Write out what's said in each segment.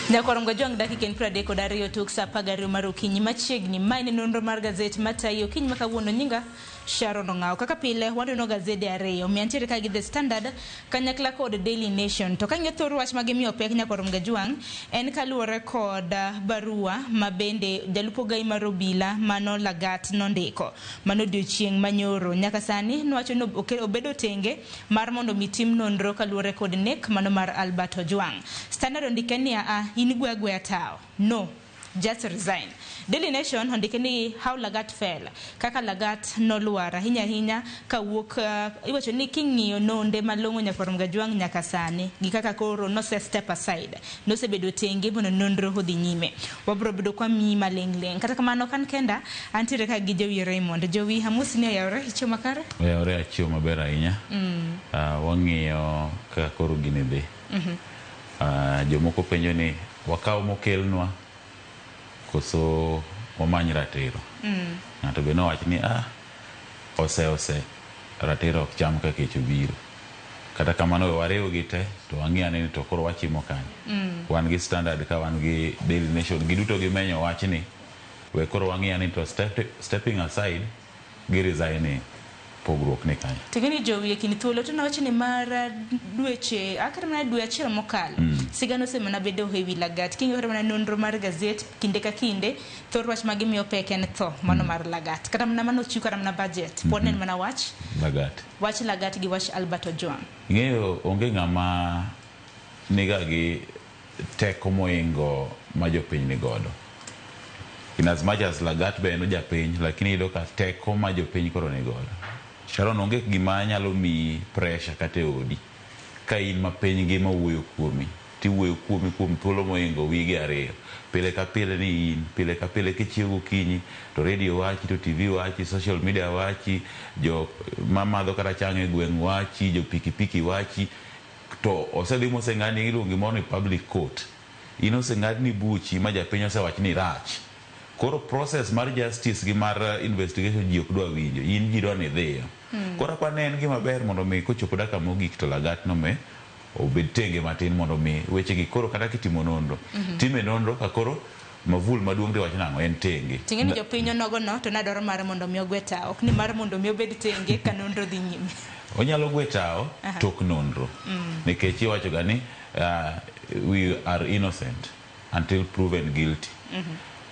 Nyakwar Jwang' dakika en 32 tok saa 12 mar okinyi machiegni. Mae ne nonro mar gazet matayi okinyi ma kawuono. Nyinga Sharon Ong'aw. Kaka pile waneno gazede ariyo. Omiyo antiere ka gi The Standard kanyakla kod Daily Nation. To kang'iyo thor wach ma gimiyo pek Nyakwar Jwang' en kaluwore kod barua ma bende jalup ogai mar obila mano Lagat nondiko. Mano odiochieng' manyoro. Nyaka sani nowacho ni obedo tenge mar mondo mi tim nonro kaluwore kod nek mano mar Albert Ojwang. Standard ondike ni a in gwe agweya tawo. No. Just resign. Daily Nation ondike ni how Lagat fell. Kaka Lagat nolwar ahinya ahinya kawuok iwacho ni king'iyo nonde malong'o Nyakwar Mgajwang' nyaka sani gi kaka koro nose step aside. Nosebedo tenge mondo nonro odhi nyime. Wabro bedo kwa miyi maling' ling'. Kata kamano kan kenda antiere ka gi Jowi Raymond. Jowi amosi ni oyawore ichiew makare? Oyawore achiew maber ahinya. Wang'iyo kaka koro gini dhi. Jomoko penjo ni wakaw mokelnwa koso wamany ratiro. Ng'ato be nowach ni ose ratiro ok cham ka kech obiro. Kata kamano we wariw gi te to wang'i ane ni to koro wachimo kanye. Wan gi Standard ka wan gi Daily Nation giduto gimenyo wachni we koro wang'i ane to stepping aside gi resigning pogruok ni kanye. Ting'eni Jowi e kind thuolo to nawach ni mar dweche akata mana dwe achiel mokalo sigana osemana bedo e wi Lagat. King'iyo kata mana nonro mar gazet kinde ka kinde thor wach ma gimiyo pek en tho mano mar Lagat. Kata mana mano ochiw kata mana budget pod ne en mana wach Lagat. Wach Lagat gi wach Albert Ojwang. Ing'eyo onge ng'ama niga gi teko moingo ma jopiny ni godo. In as much as Lagat be en japiny, lakini iyudo ka teko ma jopiny koro ni godo. Sharon onge gima nyalo miyi pressure kata e odi. Ka in ma piny ngima wuoyo kuomi, tiwuoyo kuomi kuom thuolo moingo wige ariyo. Pile ka pile ni in, pile ka pile kichiew gokinyi to radio wachi, to TV wachi, social media wachi, jo mamadho kata chang' e gweng' wachi, jo pikipiki wachi, to osedhi moseng'adni iluongo gimoro ni public court. In oseng'adni buchi ma japiny osewach ni irach. Koro process mar justice gi mar investigation ji ok dwa winjo, in ji dwa ni idhiyo. Koro aparo ni en gima ber mondo mi kochopo dakika mogik to Lagat no me obed tenge matin mondo mi weche gi koro kata kitimo nonro, time nonro ka koro mavul maduong' tiwacho nang'o en tenge. Ting'e ni jopiny onogo no to nadwaro mar mondo mi ogwe tawo. Ok ni mar mondo mi obed tenge ka nonro dhi nyime. Onyalo gwe tawo tok nonro. Nikech iwacho ga ni we are innocent until proven guilty.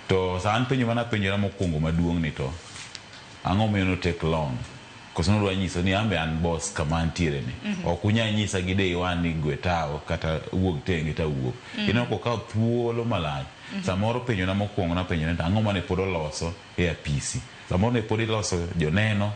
To sa an penjo mana penjora mokwongo maduong' ni to ang'o miyo no take long? Koso nodwa nyiso ni an be an boss kama antiere ni. Ok unyal nyisa gi day one ni gwe tawo kata wuog tenge tawuok. Ineno kokawo thuolo malach. Samoro penjo na mokwongo napenjo ni to ang'o mane pod oloso e apisi. Samoro ne pod iloso joneno,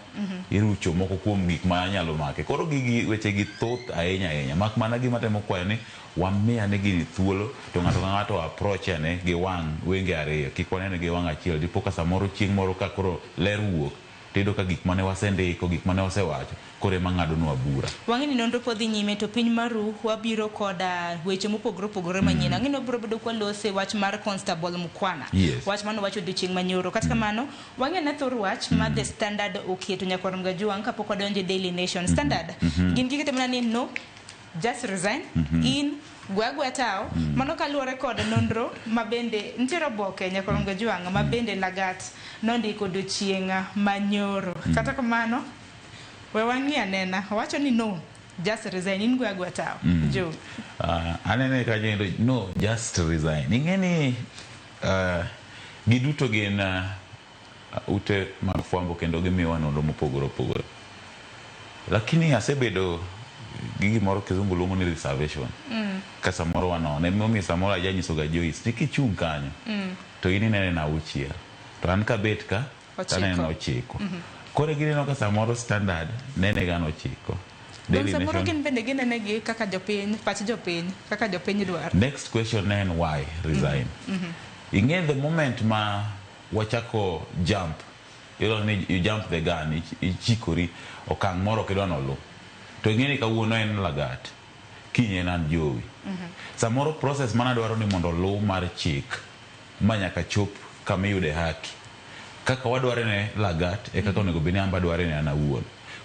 irucho moko kuom gik ma nyalo make. Koro gigi weche gi thoth ahinya ahinya. Mak mana gima temo kwayo ni wami ane gini thuolo to ng'ato ka ng'ato approach ane gi wang' wenge ariyo. Kik wanene gi wang' achiel. Dipo ka samoro chieng' moro ka koro ler wuok tiyudo ka gik mane wasendiko, gik mane wasewacho koro ema ng'adonwa bura. Wang'e ni nonro pod dhi nyime to piny maru wabiro koda weche mopogore opogore manyien. Ang'e ni wabiro bedo kwalose wach mar Constable Mukwana. Yes. Wach mane owacho odiochieng' manyoro. Kata kamano, wang'e ne thor wach ma The Standard oketo Nyakwar Mgajwang' kapok wadonjo e Daily Nation. Standard, gin giketo mana ni no, just resign, in gwe agweya tawo. Mano kaluwore kod nonro ma bende nitiere oboke Nyakwar Mgajwang' ma bende Lagat nondiko odiochieng' manyoro. Kata kamano, we wang'i anena. Owacho ni no, just resign, in gwe agweya tawo. Jo. Anene kanyo endo, no, just resign. Ing'e ni giduto gin ute mag fwambo kendo gimiyowa nonro mopogore opogore. Lakini asebedo gi gimoro kizungu luongo ni reservation. Ka samoro wanone, emomiyo samoro ajanyiso ga Joyce ni kichung' kanyo to in inene na auchiel. To an kabet ka to aneno 9. Koro gineno ka samoro Standard nene ga 9. Daily samoro gin bende ginene gi kaka jopiny, pach jopiny, kaka jopiny dwaro. Next question ne en why resign. Ing'e the moment ma wachako jump, iyudo ni you jump the gun, ichikori okang' moro ok idwa noluw. To ing'e ni kawuono en Lagat, kiny en an Jowi. Samoro process mana dwaro ni mondo oluw mar chik ma nyaka chop kama iyude haki. Kaka wadware ne Lagat e kaka onego bed ni an be adware ne an awuon.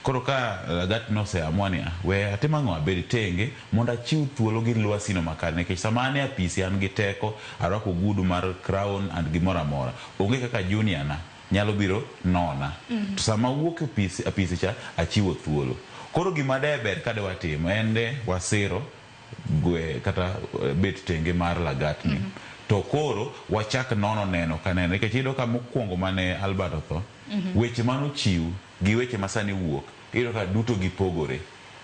Koro ka Lagat noseamua ni we atim ang'o, abed tenge mondo achiw thuolo gi lwasi no makare, nikech sama an e apisi an gi teko, arwako ogudu mar crown and gimoro amora, onge kaka junior na nyalo biro nona. To sama awuok e apisi cha achiwo thuolo. Koro gima de ber ka de watimo en de wasiro gwe kata bet tenge mar Lagat ni. To koro wachak nono neno ka neno, nikech iyudo ka mokwongo mane Albert otho, weche manochiw gi weche masani wuok, iyudo ka duto gipogore.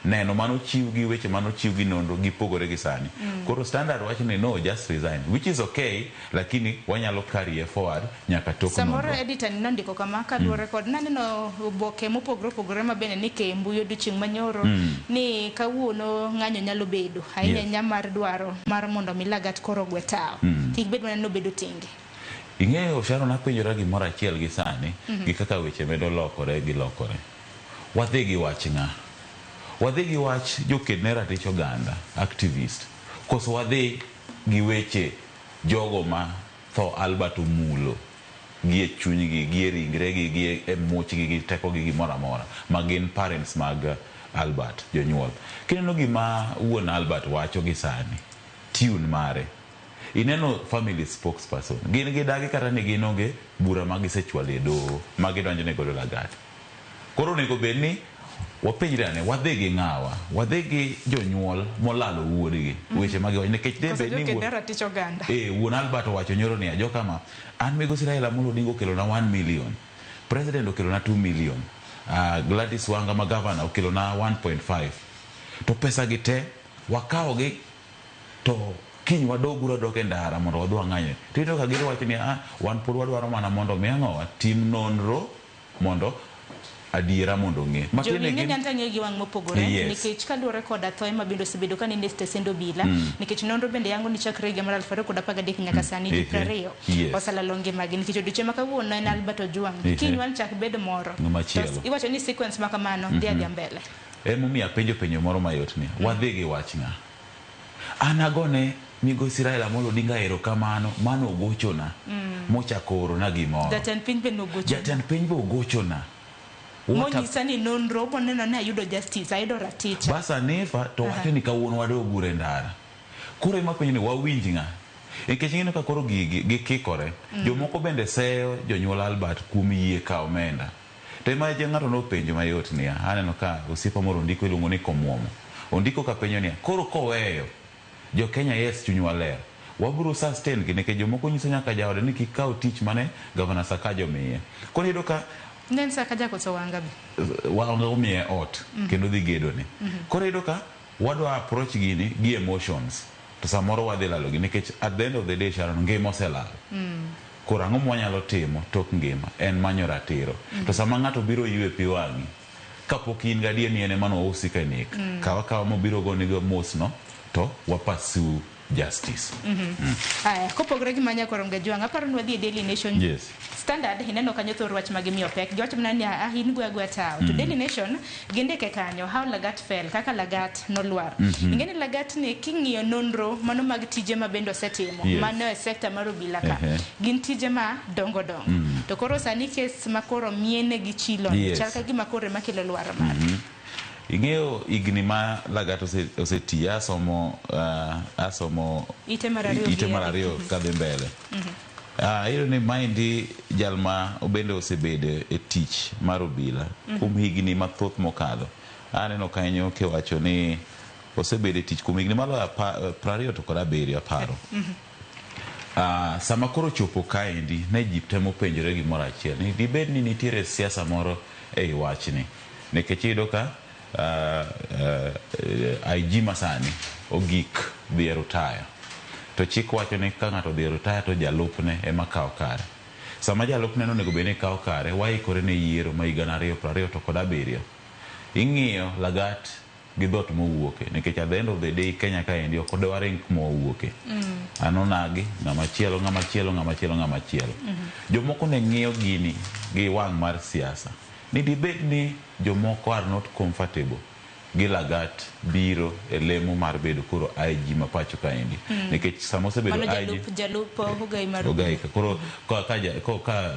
Neno manochiw gi weche manochiw gi nonro gipogore gi sani. Koro Standard wacho ni no, just resign, which is okay, lakini wanyalo carry forward nyaka tok Samoro nonro. Editor ni nondiko kama kaluwore kod naneno oboke mopogore opogore ma bende nike e mbui odiochieng' manyoro ni kawuono ng'anyo nyalo bedo ahinya ahinya mar dwaro mar mondo mi Lagat koro ogwe tawo, kik bed mana ni obedo tenge. Ing'eyo, Sharon, apenjora gimoro achiel gi sani, gi kaka weche medo lokore gi lokore. Wadhi gi wach ng'a? Wadhi gi wach joked ne ratich oganda, activist, koso wadhi gi weche jogo ma tho Albert omulo gi e chunygi, gi e ringregi, gi e muchgi, gi tekogi, gimoro amora, ma gin parents mag Albert, jonyuol. Kineno gima wuon Albert wacho gi sani, tune mare, ineno family spokesperson, gin gidagi kata ni gin onge bura ma gisechwalo e doho ma gidonjo ne godo Lagat. Koro onego bed ni wapenjre ane, wadhi gi ng'awa? Wadhi gi jonyuol molalo wuodgi, weche ma giwacho, nikech de Koso bed ni joked ne ratich oganda. Wuon Albert owacho nyoro niya, jokama, an migosi Raila Amolo Odinga okelona 1 million, President okelona 2 million, Gladys Wanga ma governor okelona 1.5. To pesa gi te wakawogi to kiny wadog wadok e ndara mondo wadhi wang'anyne. To iyudo ka giwacho ni wan pod wadwaro mana mondo mi ang'owa tim nonro mondo adiera mondo ong'e. Jogi ng'eny anta ng'e gi wang' mopogore nikech kaluwore koda thoe ma bende osebedo ka ninde stesend obila, nikech nonro bende yango ni chakre higa mar 2013 nyaka sani ji 20 oselalo ngimagi, nikech odiochieng' ma kawuono en Albert Ojwang', kiny wan chak bed moro. Machielo. To iwacho ni sequence ma kamano dhi adhiya mbele. Emomiyo apenjo penjo moro mayot ni, wadhi gi wach ng'a? An agone migosi Raila Amolo Odinga erokamano mano ogochona mochako orona gimoro. Jatend piny be nogochona. Jatend piny be ogochona. Monyisa ni nonro moneno ni ayudo justice, ayudo raticha. Bas Anifa to wacho ni kawuono wadog uru e ndara. Koro ema penjo ni wawinj ng'a? Nikech ineno ka koro gigi gikikore. Jomoko bende seyo jonyuol Albert kuom yie kawo omenda. To ema ng'ato nopenjo mayot niya, aneno ka osiepa moro ondiko iluongo ni Komwomo. Ondiko ka penjo niya, koro koweyo jo Kenya yes chunywa ler. Wabiro sustain gi nikech jomoko nyiso nyaka jaode ni kik kaw tich mane Governor Sakaja omiye. Koro iyudo ka Ne en Sakaja koso Wanga be? Wanga omiye ot kendo dhi gedone. Koro iyudo ka wadwa approach gini gi emotions. To samoro wadhi lalo gi nikech at the end of the day, Sharon, ngima oselal. Koro ang'o mwanyalo timo tok ngima en manyo ratiro. To sama ng'ato biro ywe pi wang'i kapok in gadier ni en ema nousi ka nek, kaw akawa mobiro gonigo mos no to wa pursue justice. Aya, kopogore gi manya koro Ojwang', aparo ni wadhi e Daily Nation. Standard ineno kanyo thor wach ma gimiyo pek. Giwacho mana ni in gwe agweya tawo. To Daily Nation gindike kanyo how Lagat fell, kaka Lagat nolwar. Ing'e ni Lagat ni king'iyo nonro mano mag tije ma bende osetimo, mano e sekta mar obila ka. Gin tije ma dongo dongo. To koro sani kes ma koro miene gi chilo chal ka gima koro ema kelo lwar mar. Ing'eyo higni ma Lagat osetiyo, asomo ite mar ariyo ite mar ariyo kadhi mbele. Iyudo ni maendi jal ma bende osebedo e tich mar obila kuom higni mathoth mokadho. Aneno kanyo kiwacho ni osebedo e tich kuom higni maloyo 27 aparo. Sama koro chopo kaendi ne ji temo penjore gimoro achiel ni dibed ni nitiere siasa moro ei wachni, nikech iyudo ka IG masani ogik dhi e rutaya, to chik wacho ni ka ng'ato odhi e rutaya to jalupne ema kawo kare. Sama jalupne no onego bed ni kawo kare, waikore ne yiero ma higa 2027. Ing'iyo Lagat gi dhoot mowuoke, nikech at the end of the day Kenya kaendi ok odwa ring kuma wawuoke. An onagi, ng'ama chielo, ng'ama chielo, ng'ama chielo, ng'ama chielo. Jomoko ne ng'iyo gini gi wang' mar siasa. Ni dibed ni jomoko are not comfortable gi Lagat biro e lemo mar bedo koro IG ma pacho kaendi. Nikech sama osebedo Mano IG jalup Ogai mar Ogai ka koro ka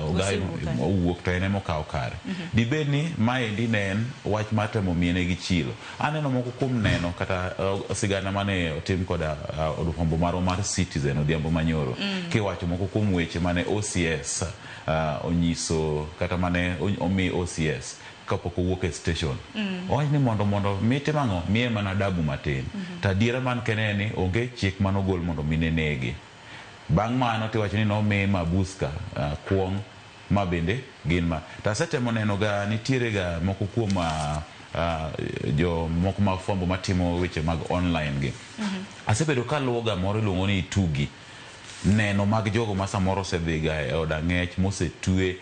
Ogai Osewuok kanyo. owuok to en ema okawo kare. Dibed ni maendi ne en wach mar temo miene gi chilo. Aneno moko kuom neno kata sigana mane otim koda od fwambo marwa mar Citizen odhiambo manyoro. Kiwacho moko kuom weche mane OCS onyiso kata mane omi OCS kapok owuok e station. Owach ni mondo mitim ang'o? Miye mana adabu matin. To adiera man kende en ni onge chik manogol mondo mine negi. Bang' mano tiwacho ni nomiye mabuska kuong' ma bende gin ma. To asetemo neno ga nitiere ga moko kuom jo moko ma fwambo matimo weche mag online gi. Asebedo kaluwo ga moro iluongo ni Itugi. Neno mag jogo ma samoro osedhi ga e od ang'ech mosetwe.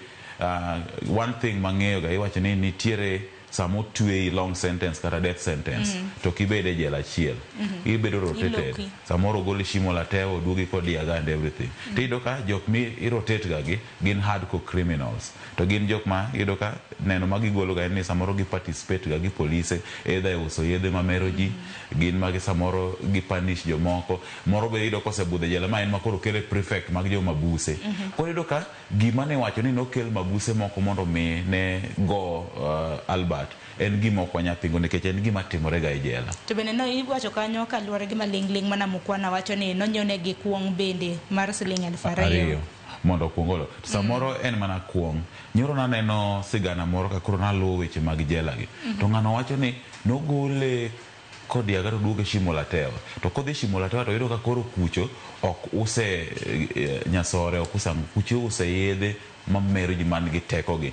One thing mang'eyo ga iwacho ni nitiere sama otweyi long sentence kata death sentence to ok ibed e jela achiel. Ibedo rotated. Iloki. Samoro ogoli Shimo la Tewa oduogi Kodiaga and everything. To iyudo ka jok mi rotate ga gi gin hardcore criminals. To gin jok ma iyudo ka neno ma gigolo ga en ni samoro gi participate ga gi polise either e uso yedhe mamero ji, gin ma samoro gi punish jomoko. Moro be iyudo kosebudho e jela ma en ma koro kele prefect mag jo mabuse. Koro iyudo ka gima ne wacho ni nokel mabuse moko mondo mi ne go Albert en gima ok wanyal pingo nikech en gima timore ga e jela. To bende no iwacho kanyo kaluwore gi maling'ling' mana Mukwana wacho ni nonyiwnegi kuong' bende mar siling 2000. Ariyo mondo okuong olo. To samoro en mana kuong'. Nyoro naneno sigana moro ka koro naluwo weche mag jela gi. To ng'ano wacho ni nogole Kodiaga to duoge Shimo la Tewa. To kodhi Shimo la Tewa to yudo ka koro kucho ok use nyasore, ok use ang'o. Kucho iuse yedhe mamero ji man gi teko gi.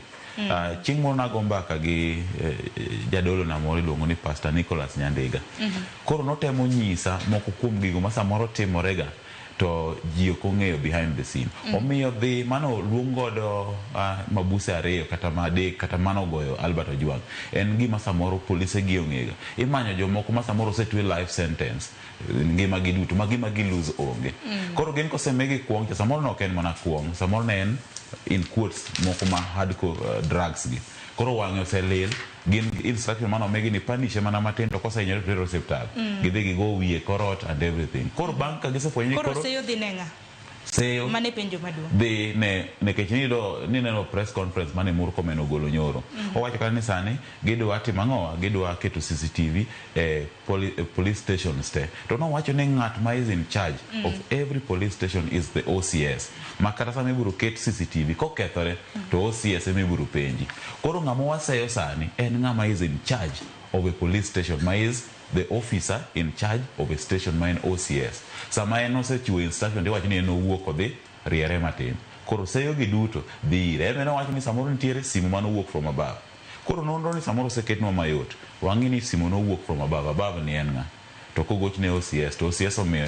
Chieng' moro nago mbaka gi jadolo na moro iluongo ni Pastor Nicholas Nyandiga. Koro notemo nyisa moko kuom gigo ma samoro timore ga to ji ok ong'eyo behind the scene. Omiyo dhi mano luong godo mabuse ariyo kata adek kata mano goyo Albert Ojwang en gima samoro polise gi ong'ega. Imanyo jomoko ma samoro osetwe life sentence ngima gi duto ma gima gi lose onge. Koro gin kosemigi kuong' cha samoro ne ok en mana kuong', samoro ne en in quotes moko ma hardcore drugs gi. Koro wang'e oselil, gin instruction mano omigi ni punish mana matin to kosehinyore to tero osiptal. Gidhi gigo wiye korot and everything. Koro bang' ka gisefwenyo ni Koro seyo dhi ne ng'a? Seyo Mano e penjo maduong'. dhi ne nikech niyudo nineno press conference mane Murkomen ogolo nyoro. Owacho kata ni sani gidwa timo ang'owa? Gidwa keto CCTV e police stations te. To nowacho ni ng'at ma is in charge of every police station is the OCS. Ma kata sama ibiro ket CCTV kokethore to OCS ema ibiro penji. Koro ng'ama waseyo sani en ng'ama is in charge of a police station ma is the officer in charge of a station ma en OCS. Sama en osechiwo instruction tiwacho ni en owuok odhi riere matin. Koro seyo gi duto dhi ire. En owacho ni samoro nitiere simu manowuok from above. Koro nonro ni samoro oseketnwa mayot. Wang'i ni simu nowuok from above. Above ni en ng'a? To kogoch ne OCS to OCS omiyo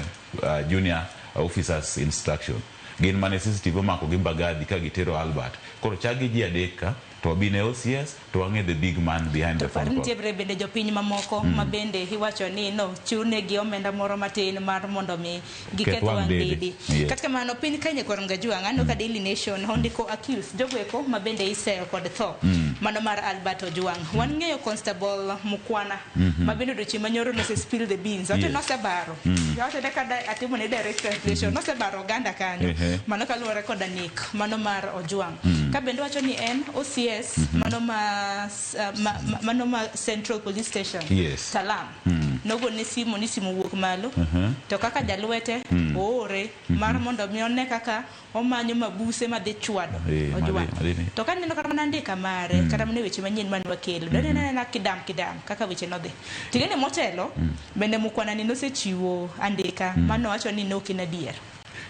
junior officers instruction. Gin mane CCTV omako gi Mbagathi ka gitero Albert. Koro chak gi ji adek ka to wabi ne OCS to wang'e the big man behind the phone call. Nitiere bende jopiny mamoko ma bende iwacho ni no chunegi omenda moro matin mar mondo mi giketh wang' dede. Kata kamano piny Kenya kor Mgajuang' aneno ka Daily Nation ondiko accused jogo eko ma bende iseyo kod tho mano mar Albert Ojwang'. Wan ng'eyo Constable Mukwana ma bende odiochieng' manyoro nose spill the beans. Wacho nosebaro. Wacho ne kada atimo ne direct translation nosebaro oganda kanyo. Mano kaluwore koda nek mano mar Ojwang'. Ka bende wacho ni en OCS mano ma Central Police Station. Talam. Nogone simu ni simu wuok malo. To kaka jalwete oore mar mondo mi one kaka omanyo mabuse madhi chwado Ojwang'. To kaneno kata mana andika mare kata mana weche manyien mane wakelo. Daneno anena kidam kidam kaka weche nodhi. Tigene motelo bende Mukwana ni nosechiwo andika mano wacho ni ne ok en adier.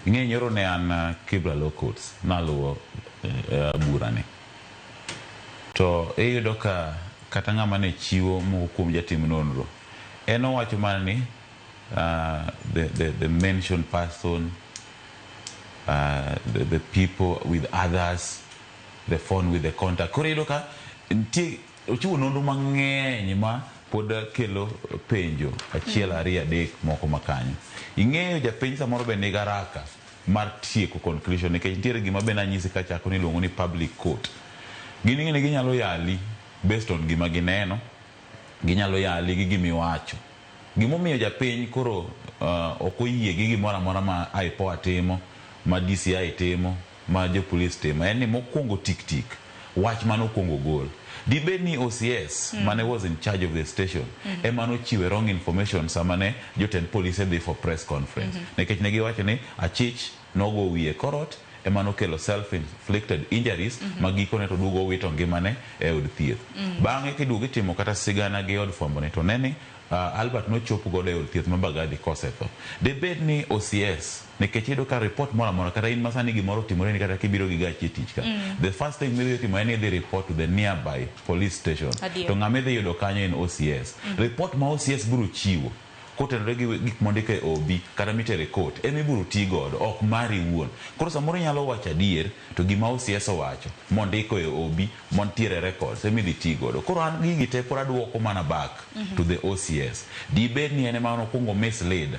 Ing'e nyoro ne an Kibra Law Courts naluwo burani. To iyudo ka kata ng'ama ne chiwo moko kuom jatim nonro en owacho mana ni the mentioned person, the people with others, the phone with the contact. Koro iyudo ka nitie ochiwo nonro mang'eny ma pod kelo penjo achiel ariyo adek moko makanyo. Ing'eyo japiny samoro be nigi haraka mar tieko conclusion nikech nitiere gima be nanyisi kachako ni iluongo ni public court. Gin ing'e ni ginyalo yali based on gima gineno, Ginyalo yali gi gimiwacho. Gimomiyo japiny koro ok oyie gi gimoro amora ma IPOA timo, ma DCI timo, ma jopolis timo, en ni mokwongo tik tik wach mane okwongo gol. Dibed ni OCS mane was in charge of the station ema nochiwe wrong information sama ne jotend polise dhi for press conference. Nikech ne giwacho ni achich nogo wiye korot ema nokelo self inflicted injuries ma gikone to duogo owito ngimane e od thieth. Bang'e kiduogo itimo kata sigana gi od fwambo ni to ne ni Albert nochop godo e od thieth ma Mbagathi kosetho. Debed ni OCS nikech iyudo ka report moro amora kata in masani gimoro otimore ni kata kibiro gi gachi e tich ka the first thing midhi timo en ni idhi report to the nearby police station. To ng'ama idhi yudo kanyo en OCS. Report ma OCS biro chiwo kotenore gi gik mondik e OB kata mitere e court ema ibiro ti godo ok mari iwuon. Koro samoro inyalo wacho adier to gima OCS owacho mondiko e OB mantiere e records ema idhi ti godo. Koro an gigi te pod aduoko mana back to the OCS. Dibed ni en ema nokwongo mislead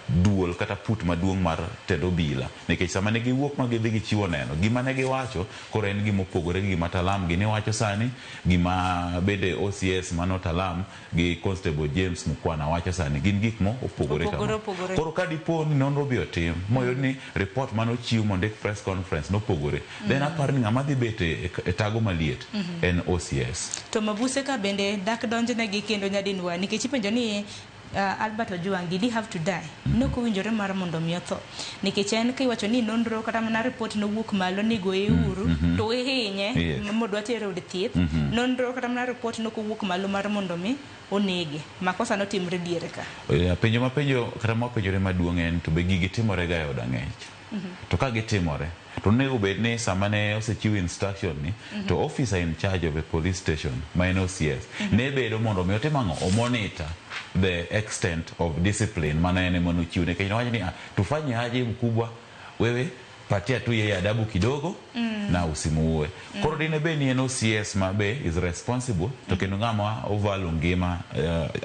duol kata put maduong' mar tend obila nikech sama ne giwuok ma gidhi gichiwo neno gima ne giwacho koro en gima opogore gi gima Talam gini wacho sani gima bende OCS mano Talam gi Constable James Mukwana wacho sani gin gik mo opogore kama. Koro ka dipo ni nonro bi otim moyud ni report mane ochiw mondik press conference nopogore then aparo ni ng'ama dhi bet e tago maliet en OCS. To mabuse ka bende dak donjnegi kendo nyadinwa nikech ipenjo ni Albert Ojwang did he have to die? Ne ok owinjore mar mondo mi otho. Nikech en kiwacho ni nonro kata mana report nowuok malo ni goye uru to ihinye modwa tere od thieth. Nonro kata mana report nok owuok malo mar mondo mi onege. Makosa notimre diere ka. Penjo mapenjo kata mapenjore maduong' en to be gigi timore ga e od ang'ech? To ka gitimore to onego bed ni sama ne osechiw instruction ni to officer in charge of a police station ma en OCS ne bedo mondo mi otim ang'o? O monitor the extent of discipline mane en ema nochiw nikech nowacho ni tufanye aje mkubwa wewe patia tu yeye adabu kidogo na usimuue. Koro dine bed ni en OCS ma be is responsible to kendo ng'ama ovalo ngima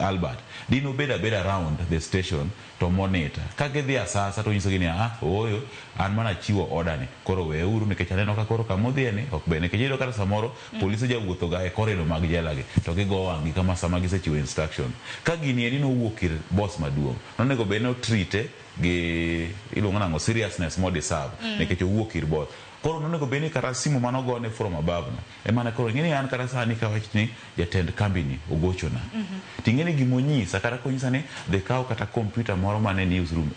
Albert dine obed abeda around the station to monitor. Ka gidhi asasa to onyisogi ni ah ooyo an mana achiwo order ni koro weuru nikech aneno ka koro kama udhiye ni ok ber nikech iyudo kata samoro polise jawuotho ga e corridor mag jela gi to gigo wang' gi kama sama gisechiwo instruction. Ka gini eni nowuok ir boss maduong' nonego bed ni otreate gi iluongo nang'o seriousness mo deserve nikech owuok ir boss. Koro nonego bed ni kata simu manogone from above no emane koro ing'eni an kata sani kawach ni jatend kambi ni ogochona ting'e ni gimonyisa kata konyisa ni dhi kaw kata kompyuta moro man e newsroom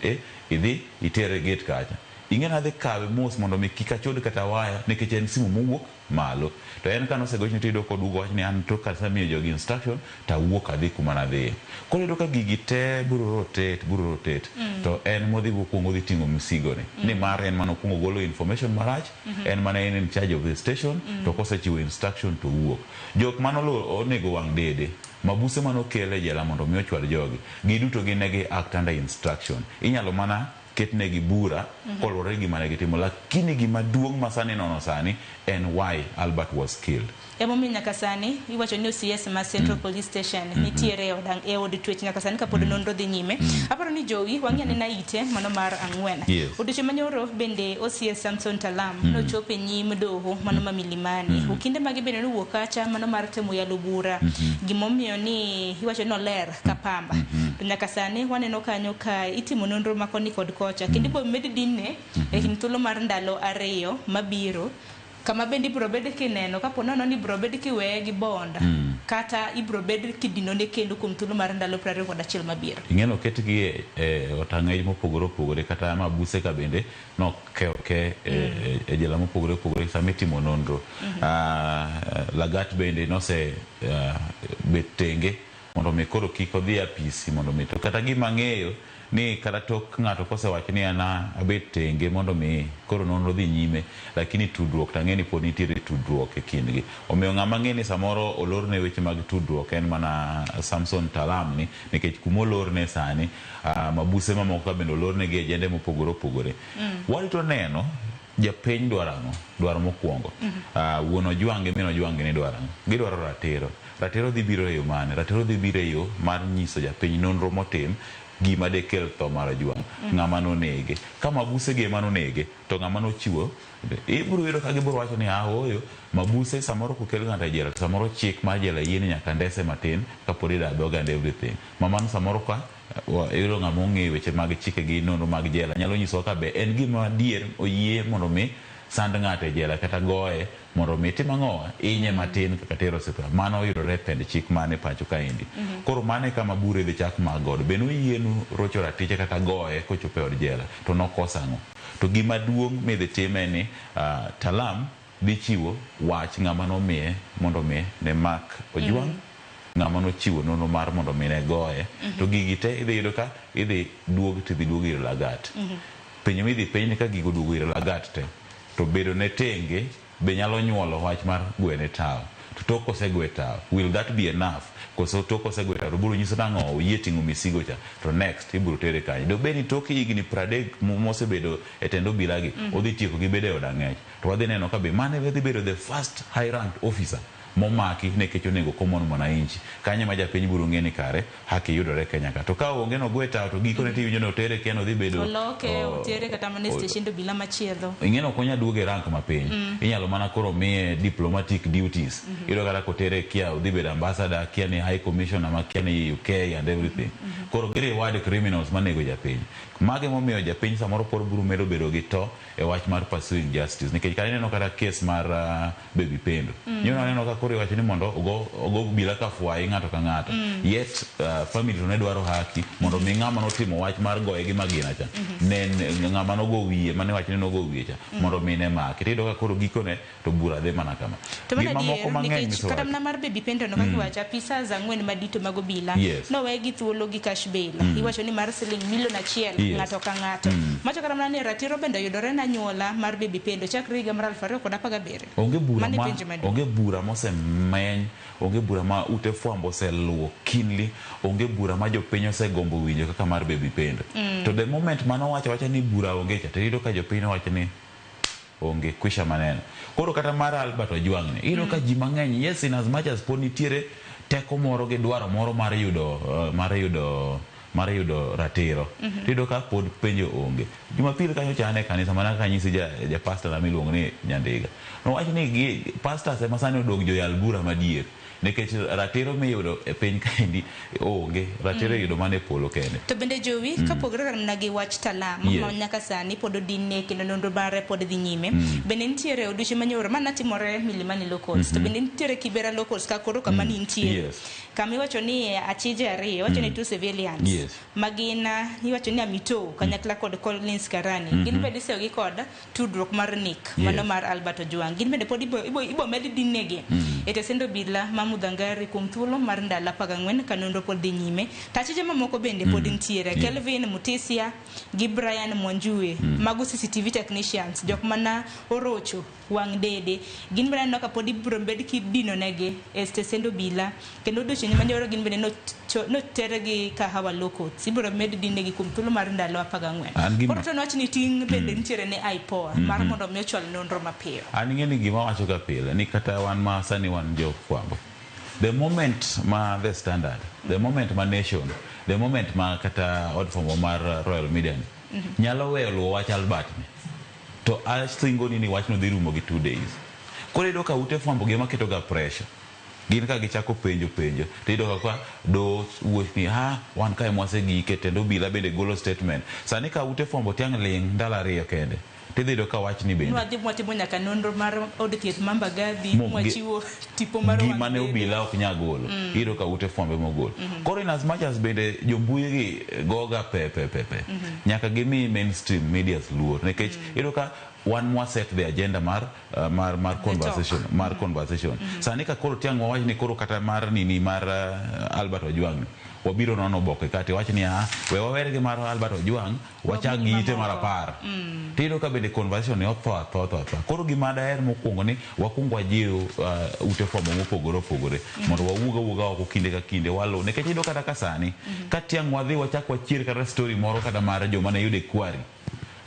idhi itere gate kacha ing'e ni adhi kawe mos mondo mi kik achod kata waya nikech en simu mowuok malo. To en kanosegochne tiyudo koduogo wacho ni an tok kasemiyo jogi instruction tawuok adhi kuma nadhiye. Koro iyudo ka gigi te biro rotate biro rotate to en modhi mokwongo odhi ting'o msigo ni nimar en mane okwongo golo information marach en mane en in charge of the station to kosechiwo instruction to owuok. Jok mane onego wang' dede mabuse mane okel e jela mondo mi ochwad jogi giduto gin ne gi act under instruction. Inyalo mana ketnegi bura koluwore gi gima ne gitimo lakini gima duong' ma sani nono sani en why Albert was killed. Emomiyo nyaka sani iwacho ni OCS ma Central Police Station nitiere e od twech nyaka sani kapod nonro dhi nyime. Aparo ni jowi wang'i anena ite mano mar ang'wen. Odiochieng' manyoro bende OCS Samson Talam nochopo e nyim doho mano ma Milimani. Okinde mage bende nowuok kacha mano mar temo yalo bura. Gimomiyo ni iwacho ni oler ka pamba. To nyaka sani waneno kanyo ka itimo nonro ma koni kod kocha. Kendo ibiro med dinne e kind thuolo mar ndalo 2 mabiro. Kama bende ibiro bed kineno kapo nono ni ibiro bed kiweye gi bond kata ibiro bed kidinone kendo kuom thuolo mar ndalo 21 mabiro. Ing'eno oketgi e otang'ej mopogore opogore kata mabuse ka bende noke e jela mopogore opogore sama itimo nonro. Lagat bende nose bet tenge mondo mi koro kik odhi apisi mondo mi to kata gima ang'eyo ni kata tok ng'ato kosewacho ni an abet tenge mondo mi koro nonro dhi nyime lakini tudruok to ang'e ni pod nitiere tudruok e kindgi. Omiyo ng'ama ng'e ni samoro olorne weche mag tudruok en mana Samson Talam ni nikech kuma olorne sani mabuse mamoko ka bende olornegi e jende mopogore opogore. Warito neno japiny dwaro ang'o? Dwaro mokwongo. Wuon Ojwang' gi min Ojwang' ni dwaro ang'o? Gidwaro ratiro. Ratiro dhi biro e yo mane? Ratiro dhi biro e yo mar nyiso japiny nonro motim Gima dekel tho mar Ojwang', ng'ama nonege. Ka mabuse gi ema nonege, to ng'ama nochiwo, ibiro yudo ka gibiro wacho ni ah ooyo, mabuse samoro kokel ng'ato e jela, to samoro chik mar jela yie ni nyaka ndese matin kapod ida dhoge and everything. Ma mano samoro ka iyudo ng'ama ong'eyo weche mag chike gi nonro mag jela nyalo nyisowa ka be en gima adier oyie mondo mi sand ng'ato e jela kata goye mondo mi tim ang'owa inye matin kaka tero osiptal. Mano yudore e pend chik man e pacho kaendi. Koro mano e kama bura idhi chak mak godo. Be noyienu rocho ratiche kata goye kochopo e od jela to nokoso ang'o? To gima duong' midhi tim en ni Talam dhi chiwo wach ng'ama nomiye mondo mi ne mak Ojwang', ng'ama nochiwo nonro mar mondo mi ne goye. To gigi te idhi yudo ka idhi duog tidhi duog ir Lagat. Penjo midhi penj ni ka gigo oduogo ir Lagat te, to bedo ne tenge be nyalo nyuolo wach mar gwene tawo. To tok kosegwe tawo, will that be enough? Koso tok kosegwe tawo to biro nyiso nang'o oyie ting'o misigo cha, to next ibiro tere kanye? Dobed ni tok higni 30 mosebedo e tend obila gi, odhi tieko gi bedo e od ang'ech. To wadhi neno ka be mano dhi bedo the first high ranked officer momaki nikech onego common mwananchi. Kanyo ema japiny biro ng'e ni kare haki yudore Kenya ka. To ka onge nogwe tawo to gikone tiwinjo ni otere kia nodhi bedo Oloke, otere kata mana e steshend obila machielo. Ing'e ni ok onyal duogo e rank mapiny. Inyalo mana koro miye diplomatic duties. Iyudo kata kotere kia odhi bedo ambassador, kia ni high commissioner ma kia ni UK and everything. Koro gi reward criminals manego japiny. Mago emomiyo japiny samoro pod biro medo bedo gi to e wach mar pursuing justice. Nikech kata ineno kata case mar Baby Pendo. Nyoro aneno ka koro iwacho ni mondo ogo obila ka fwayi ng'ato ka ng'ato. Yet family to ne dwaro haki mondo mi ng'ama notimo wach mar goye gi magina cha, ne ng'ama nogo wiye mane iwacho ni nogo wiye cha mondo mi ne maki. Tiyudo ka koro gikone to bura dhi mana kama. To mano Gik mamoko adier, mang'eny nikech kata misewacho. mana mar Baby Pendo no kaka iwacho, apisas ang'wen madito mag obila nowe gi thuolo gi cash bail. Iwacho ni mar siling milion 1 ng'ato ka ng'ato. Macho kata mana ni ratiro bende oyudore na anyuola mar Baby Pendo chakre higa mar 2017. Onge bura Mano e ma penjo maduong'. onge bura mosemeny, onge bura ma ute fwambo oseluwo keenly, onge bura ma jopiny osegombo winjo kaka mar Baby Pendo. To the moment mano wacho awacha ni bura onge cha, to iyudo ka jopiny wacho ni onge kwisha maneno. Koro kata mar Albert Ojwang' ni, iyudo ka ji mang'eny, yes in as much as pod nitiere teko moro gi dwaro moro mar yudo mar yudo ratiro. Iyudo ka pod penjo onge. Jumapil kanyo cha an e kanisa mana kaka anyisi ja pastor na miluongo ni Nyandiga. Nowacho ni gi pastors ema sani odong' joyal bura madier. Nikech ratiro miyudo e piny kaendi onge, ratiro iyudo mana e polo kende. To bende Jowi, kapogore kata mana gi wach Talam, ma nyaka sani pod odinne kendo nonro mare pod dhi nyime, bende nitiere odiochieng' manyoro ma natimore Milimani Locals, to bende nitiere Kibera Locals ka koro kama nintie. Kama iwacho ni achije ariyo, iwacho ni 2 civilians, ma gin iwacho ni Amito kanyakla kod Collins Karani, gin bende iseyogi kod tudruok mar nek, mano mar Albert Ojwang'. Gin bende pod ibo med dinnegi e tesend obila ma Mudhangari kuom thuolo mar ndalo 14 ka nonro pod dhi nyime. To achije mamoko bende pod nitiere. Kelvin Mutisia gi Brian Mwanjue, mago CCTV technicians, jok mana orocho wang' dede. Gin bende aneno ka pod ibiro bed kidino negi e stesend obila, kendo odiochieng' manyoro gin bende notergi Kahawa Locals. Ibiro med dinegi kuom thuolo mar ndalo 14. An gima Koro to nwach ni ting' bende nitiere ne IPOA mar mondo mi ochwal nonro mapiyo. An ing'e ni gima wacho ga pile ni kata wan ma sani wan jofwambo, the moment ma The Standard, the moment ma Nation, the moment ma kata od fwambo mar Royal Media ni nyalo weyo luwo wach Albert ni, to asingo ni wachno dhi rumo gi 2 days. Koro iyudo ka ute fwambo gi ema keto ga pressure. Gin ka gichako penjo penjo, to iyudo ka do wuok ni ha wan kae mwasegike, tendo obila bende golo statement. Sani ka ute fwambo tiang' ling' ndalo 2 kende, tidhi yudo ka wachni bende. Nwadhi mwatimo nyaka nonro mar od thieth ma Mbagathi, mwachiwo tipo mar wang' Gima ne dede. obila ok nyal golo, iyudo ka ute fwambo ema ogolo. Koro in as much as bende jombui gi goga pe pe pe pe, nyaka gimi mainstream media luor, nikech iyudo ka wan mwa set the agenda mar conversation, mar conversation. Sani ka koro tiang' wawach ni koro kata mar nini mar Albert Ojwang', wabiro nono oboke kata wach ni we wawer gi mar Albert Ojwang', wachak gi ite mar 10. Tiyudo ka bende conversation ni otho atho atho atho. Koro gima daher mokwongo ni wakwong wajiw ute fwambo mopogore opogore mondo wawuog awuoga oko kinde ka kinde waluw, nikech iyudo kata ka sani ka tiang' wadhi wachak wachier kata story moro kata mar joma ne yude kwari,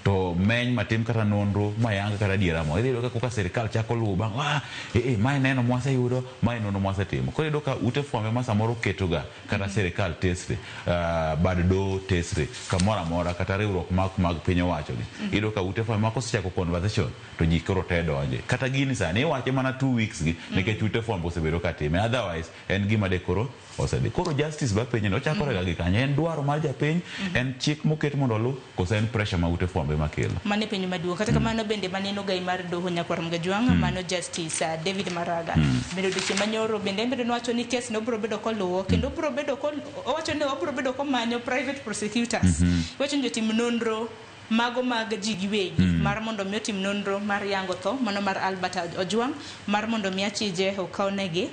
to To meny matim kata nonro mayang kata adiera mo. Idhi yudo ka koka sirikal chako luwo bang' ah, eh, eh, mae neno mwaseyudo, mae nonro mwasetimo. Koro iyudo ka ute fwambe ma samoro ketoga kata sirikal tesre, bad doho tesre, kamoro amora kata riwruok mag piny owacho gi. Iyudo ka ute fwambe ma kosechako conversation to ji koro te donje. Kata gini sani iwache mana 2 weeks gi nikech ute fwambo osebedo ka time. Otherwise en gima de koro osedhi. Koro justice ba penjo ni ochakore ga gi kanye? En dwaro mar japiny, en chik moket mondo oluw, koso en pressure ma ute fwambo ema kelo? Mano e penjo maduong'. Kata kamano bende maneno gai mar doho nyakwar Mgajwang', mano Justice David Maraga. Bende odiochieng' manyoro bende en bende nowacho ni kes no obiro bedo koluwo kendo obiro bedo kol owacho ni obiro bedo komanyo private prosecutors. Iwacho ni jotim nonro mago mag ji giwegi mar mondo mi otim nonro mar yango tho mano mar Albert Ojwang mar mondo mi achije okawnegi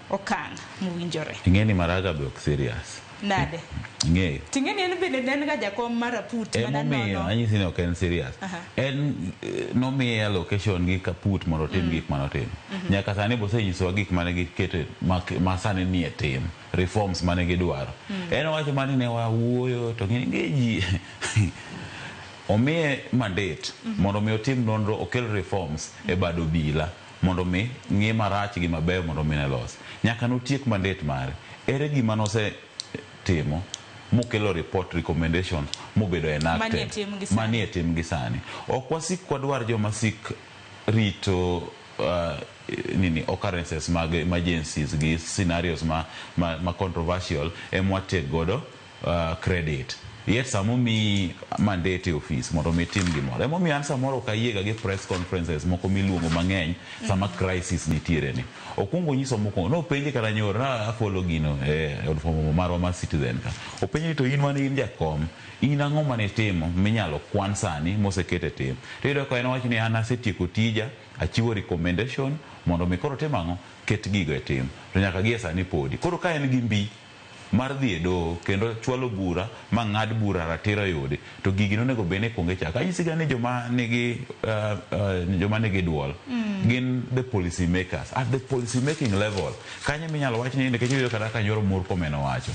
okang' mowinjore. Ing'e ni Maraga be ok serious. Nade? Ing'eyo. Ting'e ni en bende ne en ga jakom mar aput mana Emomiyo nono. anyisi ni ok en serious. En nomiye allocation gi kaput mondo otim gik manotimo. Nyaka sani be osenyisowa gik mane giketo ma sani nie tim, reforms mane gidwaro. En owacho mana ni ne wawuoyo to ng'e ji omiye mandate mondo mi otim nonro, okel reforms e bad obila mondo mi ng'i marach gi mabeyo mondo mi ne los. Nyaka notiek mandate mare. Ere gima nose timo mokelo report recommendations mobedo enacted? Manie tim gi sani. Manie tim gi sani. Ok wasik wadwar joma sik rito nini occurrences mag emergencies gi scenarios ma controversial ema watek godo credit. Yet sama omiyi mandate e ofis mondo mi itim gimoro. Emomiyo an samoro ok ayiega gi press conferences moko miluongo mang'eny sama crisis nitiere ni. Okwongo onyiso mokwongo, nopenje kata nyoro, na afollow gino e od fwambo marwa mar Citizen ka. Openje ni to in mane in jakom, in ang'o mane itimo minyalo kwan sani moseket e tim? To iyudo ka en owacho ni an asetieko tija, achiwo recommendation mondo mi koro tim ang'o? Ket gigo e tim. To nyaka gie sani podi. Koro ka en gi mbi mar dhi e doho kendo chwalo bura ma ng'ad bura ratiro yudi, to gigi nonego bed ni kuongo ichako. Anyisi ga ni joma nigi duol gin the policy makers at the policy making level. Kanyo minyalo wach ni nikech iyudo kata ka nyoro Murkomen owacho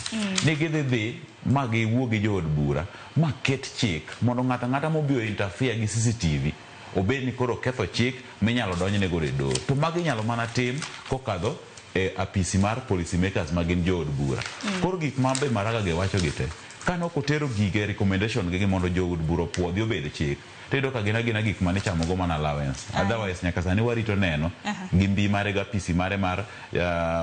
ni gidhi dhi ma giwuo gi jood bura ma ket chik mondo ng'ato ang'ata mobiro interfere gi CCTV obed ni koro ketho chik minyalo donjne godo e doho. To magi inyalo mana tim kokadho e apisi mar policy makers ma gin jood bura. Koro gik ma be Maraga gi wacho gi te, kane ok otero gige recommendation gi mondo jood bura opuodhi obed chik, to iyudo ka gin agina gik mane ichamo go mana allowance. Otherwise nyaka sani warito neno gi mbi mare gi apisi mare mar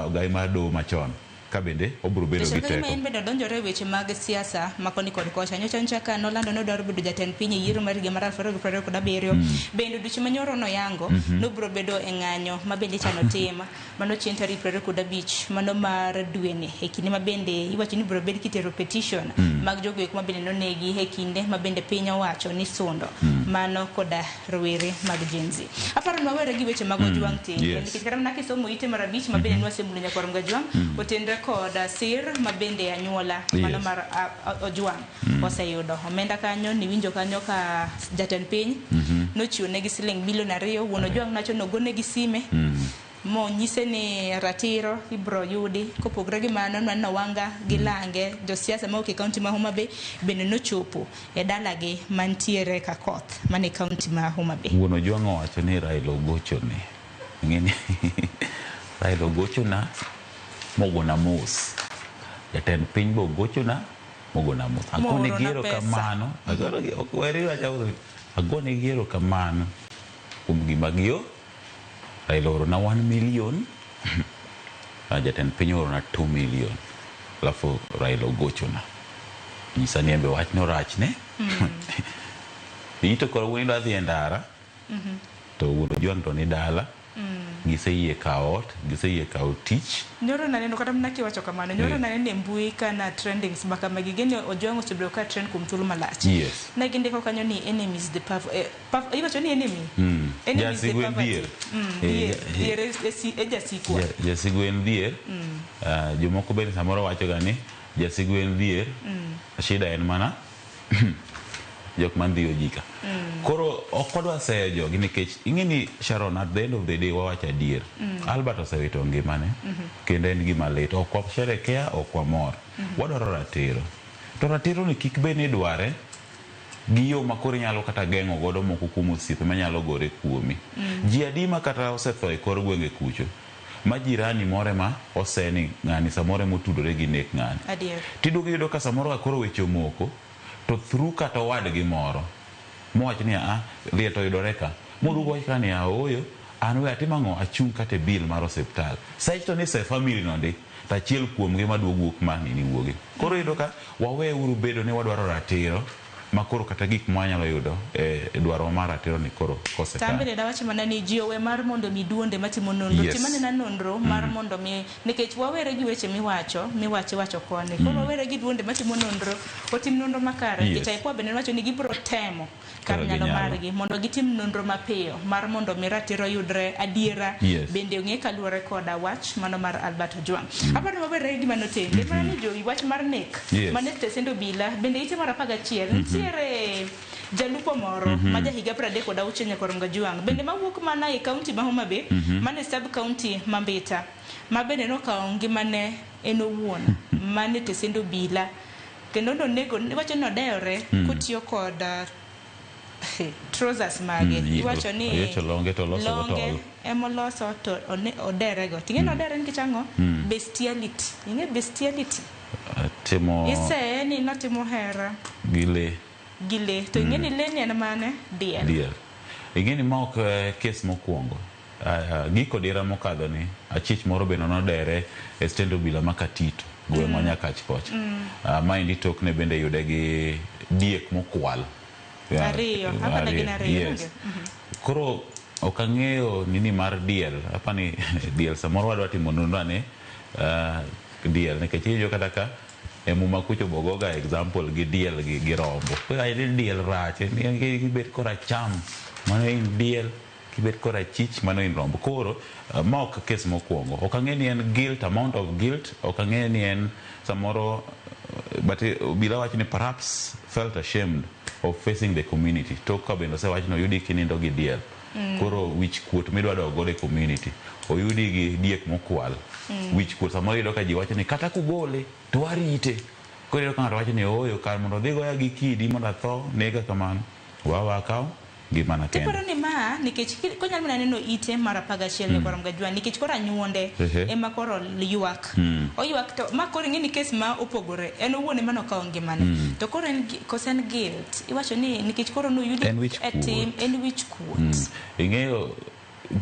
ogai mar doho machon ka bende obiro bedo gi To teko. en bende odonjore e weche mag siasa ma koni kod kocha. Nyocha nyocha ka nolando ni odwaro bedo jatend piny e yiero mar higa mar 2027. Bende odiochieng' manyoro noyango nobiro bedo e ng'anyo ma bende ichano tim mano chieng' tarik 25 mano mar dweni, e kinde ma bende iwacho ni biro bed kitero petition mag jogo eko ma bende nonegi e kinde ma bende piny owacho ni sundo mano koda rowere mag Gen Z. Aparo ni wawere gi weche mag Ojwang' tenge nikech kata mana kisomo ite mar 5 ma bende nwasemulo nyakwar Mgajwang' otenre kod sir ma bende anyuola mano mar Ojwang' oseyudo omenda kanyo. Niwinjo kanyo ka jatend piny nochiwo negi siling milion 2. Wuon Ojwang' nowacho ni ogonegi sime monyise ni ratiro ibro yudi. Kopogore gi mano, nwaneno Wanga gi Lange, josiasa mawuok e kaunti ma Homa Bay, bende nochopo e dalagi mantiere Kakoth mane kaunti ma Homa Bay. Wuon Ojwang' owacho ni Raila ogochone. Ing'e ni Raila ogochona mogona mos. Jatend piny be ogochona mogona mos. Agone Moorona gi pesa. erokamano. Weri wacho, agone gi erokamano kuom gima gio. Raila oorona 1 million. Jatend piny oorona 2 million. Alafu Raila ogochona. Nyisa ni en be wachno rachne. Ito koro wuoyi dwa dhi e ndara. To wuon Ojwang' to ni dala. Giseyie kawo ot, giseyie kawo tich. Nyoro naneno kata mana kiwacho kamano, nyoro naneno e mbui kana trendings ma kamagi gini. Ojwang' osebedo ka trend kuom thuolo malach. Ne gindiko kanyo ni enemy is the iwacho ni enemy. Enemy is the Jasigu en poverty. dhier. Dhier, dhier e jasikwa. Jasigu en dhier. Jomoko bende samoro wacho ga ni jasigu en dhier. Shida en mana jok mandhiyo ji ka. Koro ok wadwa seyo jogi nikech ing'e ni Sharon, at the end of the day, wawacho adier. Albert osewito ngimane kendo en gima lit. Ok washerekea, ok wamor. Wadwaro ratiro. To ratiro ni kik bed ni idware Gi yo ma koro inyalo kata geng'o godo moko kuom osiepe manyalo gore kuomi. Ji adi ma kata osetho e kor gwenge kucho ma jirani moro ema ose ni ng'ani samoro ema otudore gi nek ng'ani. Adier. Tiduogo iyudo ka samoro ka koro weche omoko to through kata owadgi moro mowach ni a liel to oyudore ka moduogo wach ka ni a ooyo an we atim ang'o achung' kata e bill mar osiptal. Sach to ni se family no ndi to achiel kuomgi maduogo wuok ma nini wuogi. Koro iyudo ka wawe uru bedo ni wadwaro ratiro ma koro kata gik mwanyalo yudo e dwaro mar ratiro ni koro kose Tambe kare. bende dawach mana ni ji owe mar mondo mi duonde matimo nonro. Yes. Tim anena nonro mar mondo mi nikech wawere gi weche miwacho miwacho iwacho koni. Koro wawere gi duonde matimo nonro otim nonro makare. Yes. Nikech IPOA bende nowacho ni gibiro temo kar Kaka nyalo ginyalo. margi mondo gitim nonro mapiyo mar mondo mi ratiro yudre adiera Yes. bende ong'e kaluwore koda wach mano mar Albert Ojwang. Aparo ni wawere gi mano tenge mana ni jowi wach mar nek Yes. mane stesend obila bende ite mar 11 nitiere jalupo moro ma jahiga 36 nyakor Mgajwang bende mawuok mana e kaunti ma Homa Bay mane sub county ma Mbita ma bende nokawo ngimane en owuon mane tesend obila kendo nonego iwacho ni odeyore kotiyo kod trousers mage iwacho ni Oyiecho longe to oloso go longe tol. emoloso to oderego ting'e ni odere nikech ang'o bestiality ing'e bestiality Timo iseye ni notimo hera gi lee gi lee to ing'e ni lee ni en mane diel diel. Ing'e ni ma ok kes mokwongo. Giko dira mokadho ni achich moro bende nodere e stend obila ma Katito gweng' ma Nyakach kocha. Maendi tokne bende yude gi diek mokwal. Yeah, Ariyo, hapa ne gin ariyo, Yes. donge? Koro ok ang'eyo nini mar diel. Apani diel samoro wadwa timo nonro ane diel nikech iwinjo kata ka e muma kucho bogoga example gi diel gi rombo. Koro ni diel rach, ni kibet koracham mano in diel, kibet korachich mano in rombo. Koro ma ok kes mokwongo. Ok ang'e ni en guilt, amount of guilt, ok ang'e ni en samoro but obila wacho ni perhaps felt ashamed of facing the community. Tok ka bende osewach ni oyudi kinindo gi diel. Koro wich kuot midwa dok godo e community. Oyudi gi diek mokwal. Wich kuot samoro iyudo ka ji wacho ni kata kugole to warite. Koro iyudo ka ng'ato wacho ni ooyo kar mondo odhi goya gi kidi mondo atho nega kamano. Wawa akaw ngimana kende. Tiparo ni ma nikech konyalo mana neno ite mar 11 nyakor Mgajwang nikech koro anyuonde ema koro ywak. Oywak to ma koro ing'e ni kes ma opogore en owuon ema nokawo ngimane. To koro en kose en guilt iwacho ni nikech koro noyudi En wich e tim kuot. en wich kuot. Ing'eyo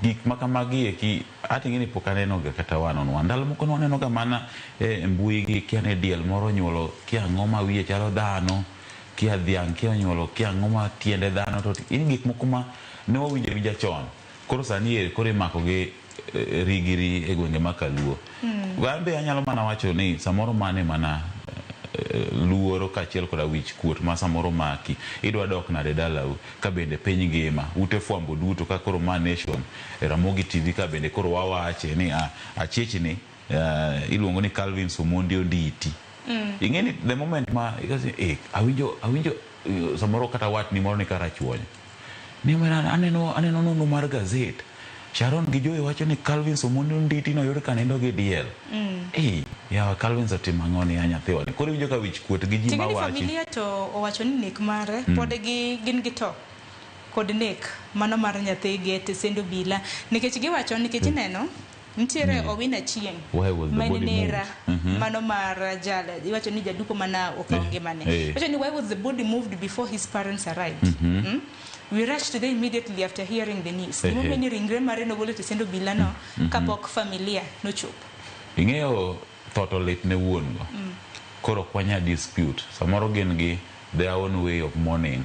gik ma kamagi eki ati ing'e ni pok aneno ga kata one on one. Ndalo moko ne waneno ga mana e mbui gi kia ne diel moro onyuolo kia ang'o ma wiye chalo dhano, kia dhiang' kia onyuolo kia ang'o ma tiende dhano to in gik moko ma ne wawinjo awinja chon. Koro sani eri koro imako gi rigiri e gwenge ma Kaluo. An be anyalo mana wacho ni samoro mane mana luoro kaachiel koda wich kuot ma samoro maki. Idwa dok nade dalau ka bende piny ngima ute fwambo duto ka koro ma Nation Ramogi TV ka bende koro wawache ni achich ni iluongo ni Calvin Omondi Onditi. Ing'e ni the moment ma awinjo samoro kata watni moro ni Karachuonyo. Ni omera aneno nonro mar gazet. Sharon gi Joey wacho ni Calvin Omondi Onditi noyud ka nindo gi diel. Yawa Calvin otimo ang'o ni ya nyathiwa ni. Koro iwinjo ka wich kuot gi ji Ting'e ni mawachi. familia to owacho ni nek mare pod gi gin gi to kod nek mano mar nyathigi e tesend obila nikech giwacho nikech ineno nitiere Owino Achieng' Why was the ma en body nera moved? mano mar jal iwacho ni jalupo mana okawo ngimane. Iwacho ni why was the body moved before his parents arrived? We rushed there immediately after hearing the news. Gimomiyo ni ringre mare nogol e tesend obila no kapok familia nochopo. Ing'eyo tho to lit ne wuon go. Koro ok wanyal dispute. Samoro gin gi their own way of mourning.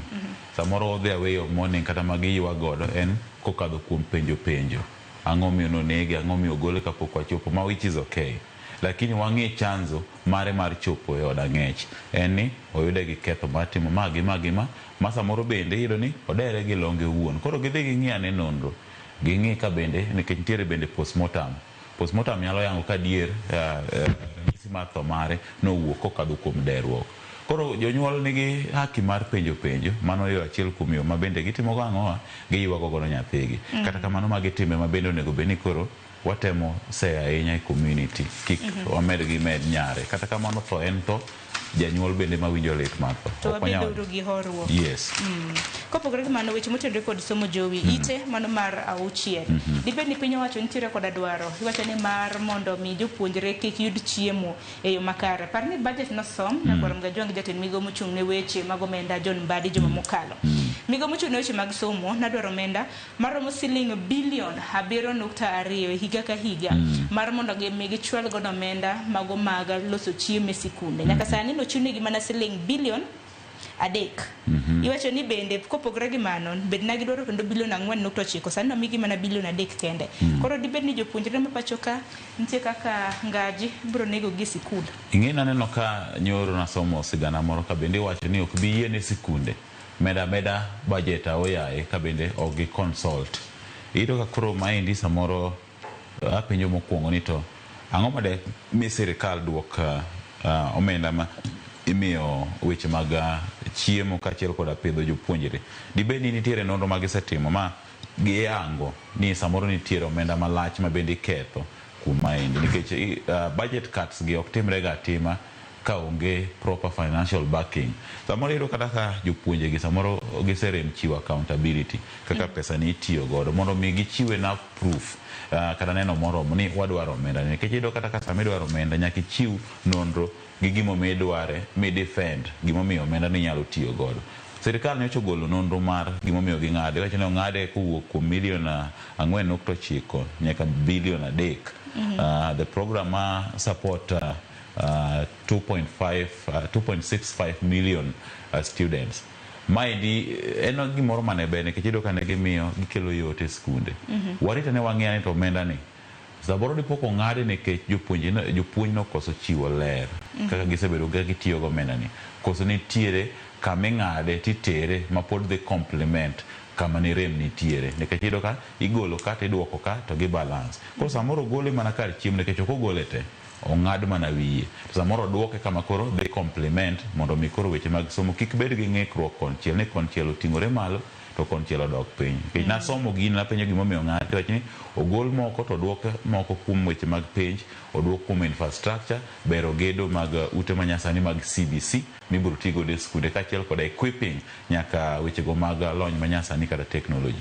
Samoro their way of mourning kata ma giywa godo en kokadho kuom penjo penjo. Ang'o miyo nonege, ang'o miyo ogole kapok wachopo, ma which is okay. Lakini wang'e chanzo mare mar chopo e od ang'ech. En ni oyude gi ketho mar timo ma gi ma gi ma, ma samoro bende iyudo ni odere gi longe owuon. Koro gidhi ging'i ane nonro. Ging'i ka bende, nikech nitiere bende postmortem. Postmortem nyalo yango ka adier ranyisi mar tho mare nowuok kokadho kuom derruok. Koro jonyuol nigi haki mar penjo penjo, mano yo achiel kuom yo ma bende gitimo go ang'owa, giywago godo nyathigi. Kata kamano magi timbe ma bende onego bed ni koro watemo seyo ahinya e community, kik wamed gi med nyare. Kata kamano tho en tho, Janyuol bende mawinjo lit mar tho. To Ok wanyal- wabeduru gi horuok. Yes. Kopogore gi mano, weche motenore kod somo jowi, ite mano mar auchiel. Dibed ni piny owacho nitiere koda dwaro, iwacho ni mar mondo mi jopuonjre kik yud chiemo e yo makare. Par ni budget nosom nyakwar Mgajwang' gi jatend migawo mochung' ne weche mag omenda John Mbadi juma mokalo. Migawo mochung' ne weche mag somo nadwaro omenda maromo siling bilion 7.2 e higa ka higa mar mondo mi gichwal godo omenda mago mag loso chiemo e sikunde. Nyaka sani nochiwnegi mana siling bilion 3. Iwacho ni bende kopogore gi mano, bed na gidwaro kendo bilion 4.9, sani nomigi mana bilion 3 kende. Koro dibed ni jopuonjre ma pacho ka nitie kaka ngaji biro nego gi sikul. Ing'e naneno ka nyoro nasomo sigana moro ka bende iwacho ni ok bi yiene sikunde meda meda budget aoyaye ka bende ok gi consult. Iyudo ka koro maendi samoro apenjo mokwongo ni to ang'o ma de mi sirikal duok omenda ma imiyo weche mag chiemo kaachiel koda pidho jopuonjre. Dibed ni nitiere nonro ma gisetimo ma giyango ni samoro nitiere omenda malach ma bende iketho kuom maendi nikech budget cuts gi ok timre ga atima ka onge proper financial backing. Samoro iyudo kata ka jopuonje gi samoro giserem chiwo accountability kaka pesa ni itiyo godo mondo mi gichiw enough proof kata neno moromo ni wadwaro omenda ni. Nikech iyudo kata ka sama idwaro omenda nyaka ichiw nonro gi gimomiyo idware mi defend gimomiyo omenda ni inyalo tiyo godo. Sirikal nyocha ogolo nonro mar gimomiyo ging'ade. Iwacho ni ong'ade kowuok kuom milion 4.9 nyaka bilion 3. The program ma support 2.65 million students. Maendi en gimoro mane ber nikech iyudo ka ne gimiyo gikelo yot e skunde. Warito ne wang'iya ni to omenda ni samoro dipo kong'ade nikech jopuonj nokoso chiwo ler kaka gisebedo ka gitiyo gi omenda ni. Koso nitiere kama ing'ade titere ma pod dhi complement kama ne rem nitiere. Nikech iyudo ka igolo ka tiduoko ka to gi balance. Koro samoro ogole mana kar chiemo nikech ok ogole te. Ong'ad mana wiye. To samoro oduoke kama koro dhi complement mondo mi koro weche mag somo kik bed gi ng'ikruok konchiel ni konchiel oting'ore malo to konchiel odok piny. Nikech nasomo gini napenjo gimomiyo ong'ad tiwacho ni ogol moko to oduok moko kuom weche mag penj, oduok kuom infrastructure, bero gedo mag ute manyasani mag CBC mibiro ti godo e skunde kaachiel koda equipping nyaka wechego mag lony manyasani kata technology.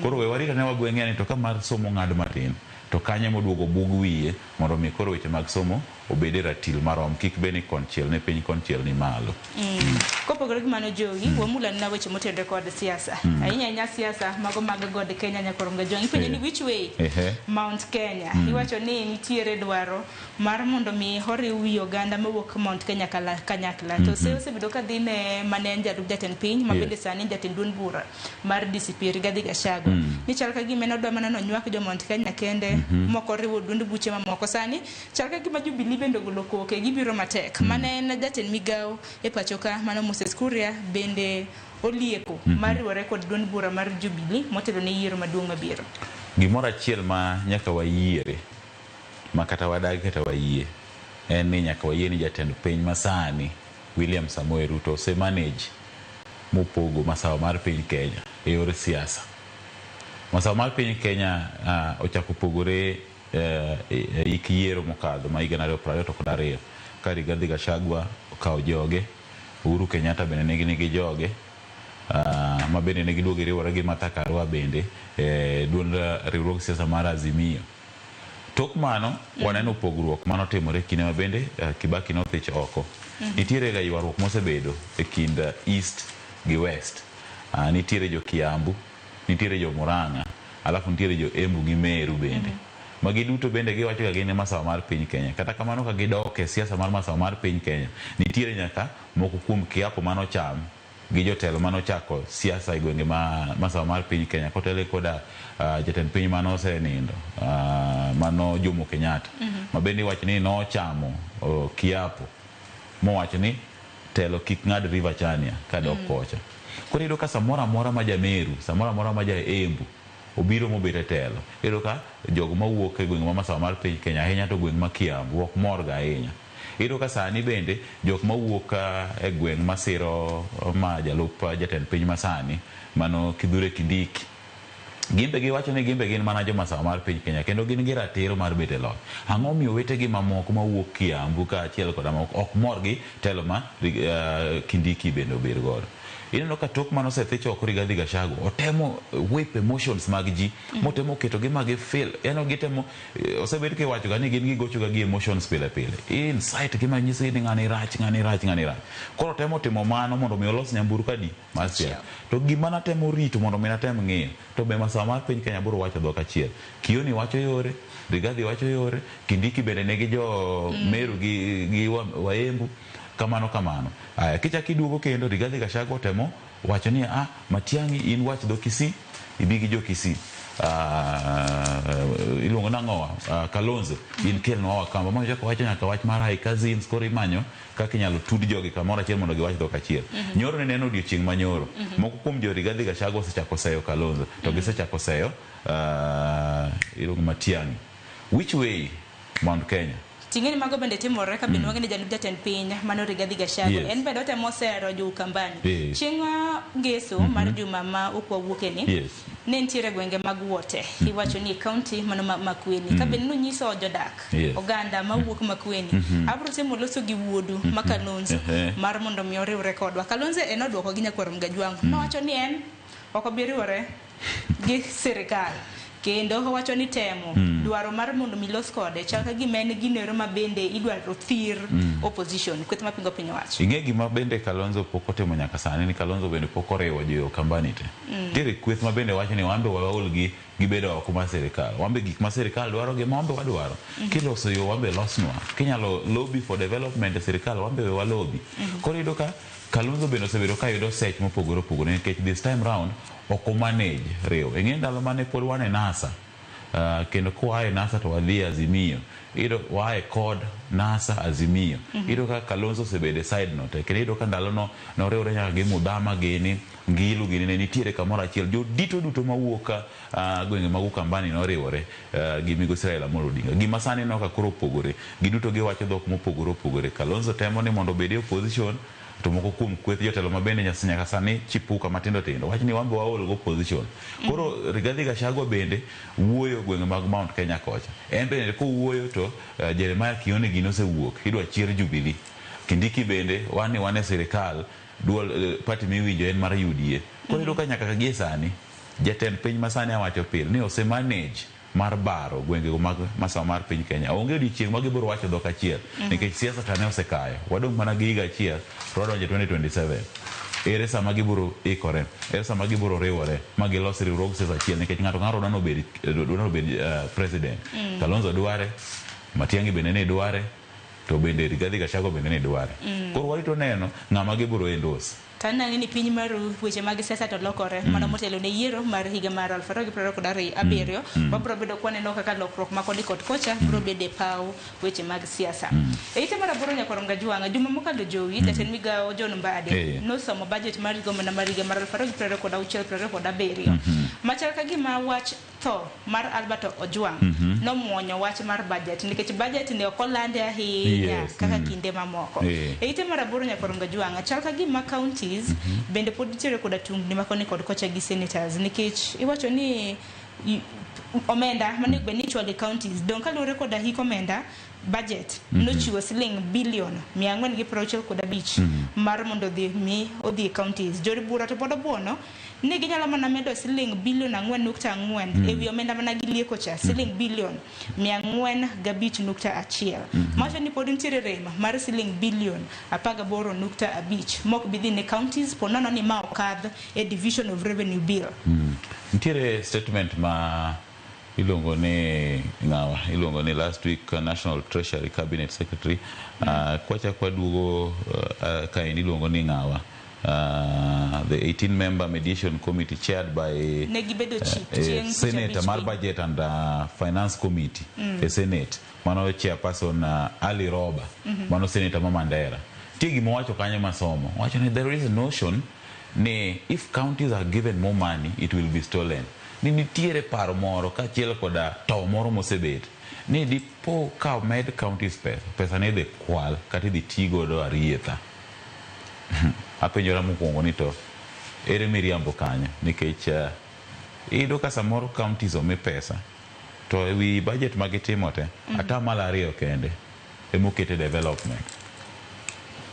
Koro we warit ane wagweng'e ni to ka mar somo ong'ad matin to kanye moduogo bug wiye mondo mi koro weche mag somo obed e ratil marom kik bed ni konchiel ni piny konchiel ni malo. Kopogore gi mano jogi, wamula na weche motenore kod siasa. Ahinya ahinya siasa mago mag God Kenya nyakoro Mgajwang'. Ipenjo ni which way? Mount Kenya. Iwacho ni nitiere dwaro mar mondo mi oriw wi oganda mawuok Mount Kenya kanyakla. To osebedo ka dhi ne mane en jalup jatend piny ma bende sani jatend duond bura mar DCP Rigathi Gachagua. Ni chal ka gima en odwa mana nonywak jo Mount Kenya kende moko oriwo duond buche mamoko. Sani chal ka gima Jubilee bende ogolo koke gibiro matek. Mane en jatend migawo e pacho ka mano Moses Kuria bende olieko mar riwore kod duond bura mar Jubilee motelo ne yiero maduong' mabiro. Gimoro achiel ma nyaka wayiere ma kata wadagi kata wayie en ni nyaka wayie ni jatend piny masani William Samoei Ruto ose manage mopogo masawa mar piny Kenya e yor siasa. Masawa mar piny Kenya ochako pogore e hik yiero mokadho ma higa 2022 ka Rigathi Gachagua okawo joge, Uhuru Kenyatta bende nigi joge ma bende ne giduogo giriwore gi Martha Karua bende e duond riwruog siasa mar Azimio. Tok mano waneno pogruok manotimore kinde ma bende Kibaki nothich oko. Nitiere ga ywaruok mosebedo e kind East gi West. Nitiere jo Kiambu, nitiere jo Murang'a, alafu nitiere jo Embu gi Meru bende. Magi duto bende giwacho ga gin e masawa mar piny Kenya. Kata kamano ka gidok e siasa mar masawa mar piny Kenya, nitiere nyaka moko kuom kiapo manocham gi jotelo manochako siasa e gwenge ma masawa mar piny Kenya kotele koda jatend piny manosenindo mano Jomo Kenyatta. Ma bende iwacho ni nochamo kiapo mowacho ni telo kik ng'ad River Chania kadok kocha. Koro iyudo ka samoro amora ma ja Meru, samoro amora ma ja Embu obiro mobet e telo, iyudo ka jogo mawuok e gwenge ma masawa mar piny Kenya ahinya to gweng' ma Kiambu ok mor ga ahinya. Iyudo ka sani bende jok mawuok e gweng' masiro ma jalup jatend piny masani mano Kithure Kindiki Gimbe giwacho ni gimbe gin mana jomasawa mar piny Kenya kendo gin gi ratiro mar bet e loch. Ang'o omiyo owetegi mamoko mawuok Kiambu kaachiel koda mamoko ok mor gi telo ma Kindiki bende obet godo? Ineno ka tok mano osethich oko Rigathi Gachagua otemo whip emotions mag ji motemo ketogi ma gi feel yani gitemo osebed kiwacho ga ni gin gigocho ga gi emotions pile pile incite gi manyiso ni ng'ani rach ng'ani rach ng'ani rach. Koro otemo timo mano mondo mi olos nyamburko adi mar siasa. To gima natemo rito mondo mi natem ng'iyo to be masawa mar piny Kenya biro wacho dhok achiel. Kioni wacho yore, Rigathi wacho yore, Kindiki bende nigi jo Meru gi Waembu kamano kamano. Aya kichak iduogo kendo Rigathi Gachagua otemo wacho ni ah Matiang'i in wach dho Kisii ibi gi jo Kisii. Iluongo nang'owa Kalonzo in kelnwa Wakamba. Ma ochako wacho nyaka wach mar high cousins koro imanyo kaka inyalo tud jogi kamoro achiel mondo giwach dhok achiel. Nyoro ne neno odiochieng' manyoro. Moko kuom jo Rigathi Gachagua osechako seyo Kalonzo to gisechako seyo iluongo Matiang'i. Which way Mount Kenya? Ting'e ni mago bende timore ka bende wang'e ni jalup jatend piny mano Rigathi Gachagua. Yes. En bende otemo sero jo Ukambani. Yes. Chieng' ngeso mar juma ma ok wawuoke ni. Yes. Ne nitiere gwenge mag Wote. Iwacho ni county mano ma Makueni. Ka bende nonyiso jodak oganda mawuok Makueni. Abro temo loso gi wuodu ma Kalonzo mar mondo mi oriwre kodwa. Kalonzo en oduoko gi nyakwar Mgajwang'. Nowacho ni en ok obi riwore gi sirikal. Kendo owacho ni temo dwaro mar mondo mi los kode chal ka gima en ginero ma bende idwaro thir opposition kweth mapingo piny owacho. Ing'e gima bende Kalonzo pok otimo nyaka sani ni Kalonzo bende pok oriwo jo Ukambani te. Nitiere kweth ma bende wacho ni wan be waol gi gibedo oko mar sirikal. Wan be gik ma sirikal dwaro gi ma wan be wadwaro. Kiloso yo wan be losnwa. Kinyalo lobby for development e sirikal wan be wa lobby. Koro iyudo ka Kalonzo bende osebedo ka yudo sech mopogore opogore nikech this time round ok omanage riwo. Ing'e ndalo mane pod wan e NASA kendo kwa e NASA to wadhi e Azimio. Iyudo waa e CORD, NASA, Azimio. Iyudo ka Kalonzo osebedo e side no te. Kendo iyudo ka ndalo no noriwre nyaka gi Mudhama gini, Ngilu gini ne nitiere kamoro achiel. Jodito duto mawuok gwenge mag Ukambani noriwore gi migosi Raila Amolo Odinga. Gima sani ineno ka koro opogore. Giduto giwacho dhok mopogore opogore. Kalonzo temo ni mondo obed e opposition to moko kuom kweth jotelo ma bende nyaka sani chipuka matindo tindo wach ni wan be waol gi opposition. Koro Rigathi Gachagua bende wuoyo gwenge mag Mount Kenya kocha. En bende kowuoyo to Jeremiah Kioni gini osewuok idwa chier Jubilee. Kindiki bende wan ni wan e sirikal duol party miwinjo en mar UDA. Koro iyudo ka nyaka gie sani jatend piny masani awacho pile ni ose manage mar baro gwengego mag masawa mar piny Kenya. Onge odiochieng' ma gibiro wacho dhok achiel nikech siasa to ne osekayo. Wadong' mana gi higa achiel to wadonjo 2027. Ere sama gibiro ikore? Ere sama gibiro riwore ma gilos riwruog siasa achiel nikech ng'ato ka ng'ato dwaro nobed president. Kalonzo dware, Matiang'i bende ne dware, to bende Rigathi Gachagua bende ne dware. Koro warito neno ng'ama gibiro endorse. To aneno ni piny maru weche mag siasa to lokore mana motelo ne yiero mar higa mar 2027 wabiro bedo kwaneno kaka lokruok ma koni kod kocha biro bedo e paw weche mag siasa. E ite mar aboro nyakwar Mgajwang'a juma mokalo jowi jatend migawo John Mbadi nosomo budget mar higa omenda mar higa mar 2026-2027 machal ka gima wach tho mar Albert Ojwang nomuonyo wach mar budget nikech budget ne ok olande ahinya kaka kinde mamoko. E ite mar aboro nyakwar Mgajwang'a chal ka gima counties bende pod nitiere koda tungni ma koni kod kocha gi senators nikech iwacho ni omenda manego bed ni ichwalo e counties dong' kaluwore koda hik omenda budget nochiwo siling bilion 465 mar mondo odhi mi odhi e counties. Jood bura to pod obuono ni ginyalo mana medo siling bilion 4.4 ewi omenda mana gilieko cha siling bilion 405.1. Mawacho ni pod nitiere rem mar siling bilion 18.5 mok bi dhi ne counties po nono ni ma okadh e division of revenue bill. Nitiere statement ma iluongo ni ng'awa iluongo ni last week National Treasury Cabinet Secretary kwachako waduogo kaendi iluongo ni ng'awa the 18 member mediation committee chaired by ne gibedo chief chieng' Senator mar Budget and Finance Committee e Senate mano chairperson Ali Roba mano senator ma Mandera. Nitie gima owacho kanyo masomo owacho ni there is a notion ni if counties are given more money it will be stolen. Ni nitiere paro moro kaachiel koda to moro mosebet ni dipo ka omed counties pesa, pesa ne idhi kwal kata idhi ti godo arietha. Apenjora mokwongo ni to ere miriambo kanyo nikech Iyudo ka samoro counties omi pesa to ewi budget ma gitimo te, 2% kende emokete development.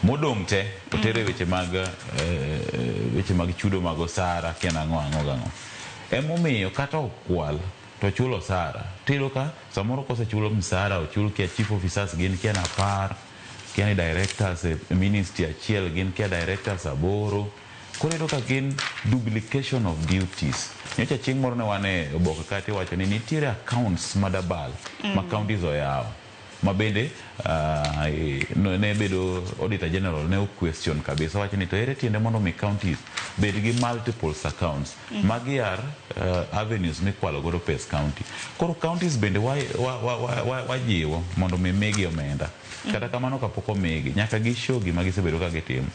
Modong' te otere weche mag weche mag chudo mag osara kia nang'o ang'o gang'o. Emomiyo kata okwal to chul osara. Tiyudo ka samoro kosechulo msara ochul kia chief officers gin kia na 10, kia ni directors e ministry achiel gin kia directors 8. Koro iyudo ka gin duplication of duties. Nyocha chieng' moro ne wan e oboke ka tiwacho ni nitiere accounts madabal ma counties oyawo ma bende ne bedo Auditor General ne o question kabisa wacho ni to ere tiende mondo mi counties bed gi multiple accounts. Magi are avenues mikwalo godo pes county. Koro counties bende wajiwo mondo mi migi omenda. Kata kamano kapok omigi nyaka gi show gima gisebedo ka gitimo.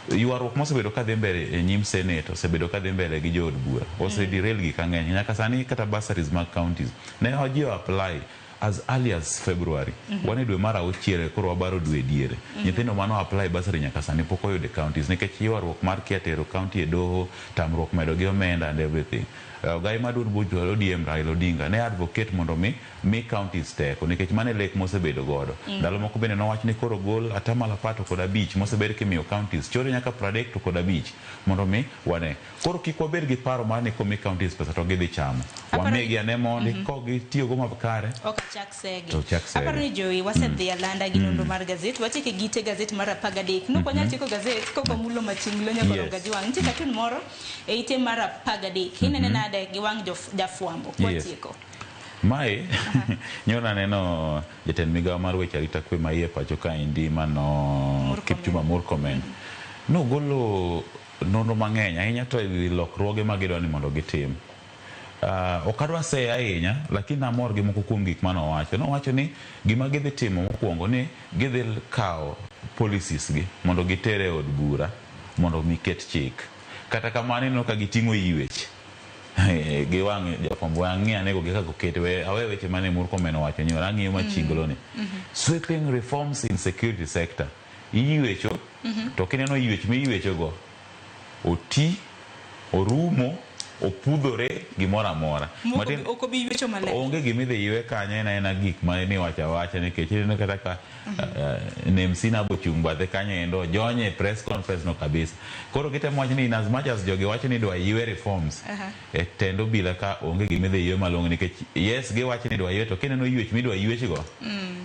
Ywaruok mosebedo ka dhi mbele e nyim Senate osebedo ka dhi mbele gi jood bura. Ose derail gik mang'eny. Nyaka sani kata bursaries mag counties ne ji apply as early as February. Wan e dwe mar auchiel koro wabaro dwe diere. Nyithindo mano apply bursary nyaka sani pok oyudo e counties nikech ywaruok mar kia tero county e doho, tamruok medo gi omenda and everything. Ogai mar duond buch ODM Raila Odinga ne advocate mondo mi counties teko nikech mano e lek mosebedo godo. Ndalo moko bende nowach ni koro gol 15.5% mosebed kimiyo counties chore nyaka 35 mondo mi wane. Koro kik wabed gi paro mar ni komi counties pesa to gidhi chamo. Wamigi ane mondi kogitiyogo makare. Ok achak sege. To chak sege. Aparo ni Joey wasedhi alanda gi nonro mar gazet. Watieko gite gazet mar 13. Nok wanyal tieko gazet kok wamulo machinglo nyaka Gajwang'. Nitie cartoon moro e ite mar 13. Inene nade gi wang' jafwambo kwatieko. Mae nyoro aneno jatend migawo mar weche arita kwe ma iye pacho kaendi mano Kipchumba Murkomen. Nogolo nonro mang'eny ahinya to ewi lokruoge ma gidwa ni mondo gitim. Ok adwa seye ahinya, lakini namor gi moko kuom gik manowacho. Nowacho ni gima gidhi timo mokwongo ni gidhi kawo policies gi mondo giter e od bura mondo mi ket chik. Kata kamano ineno ka giting'o ywech gi wang' jafwambo ang'i anego gi kaka okete we awe weche mane Murkomen owacho nyoro ang'iyo machinglo ni. Sweeping reforms in security sector. Iywecho to kineno ywech miywecho go oti, orumo, opudhore gimoro amora. Ok obi ywecho maler. Onge gima idhi ywe kanyo en aena gik ma niwacho awacha nikech ineno kata ka Nemsina bochung' bathe kanyo endo jonye e press conference no kabisa. Koro gitemo wacho ni in as much as jogi wacho ni idwa ywe reforms e tend obila ka onge gima idhi ywe malong'o nikech yes giwacho ni idwa ywe to kineno ywech midwa ywechgo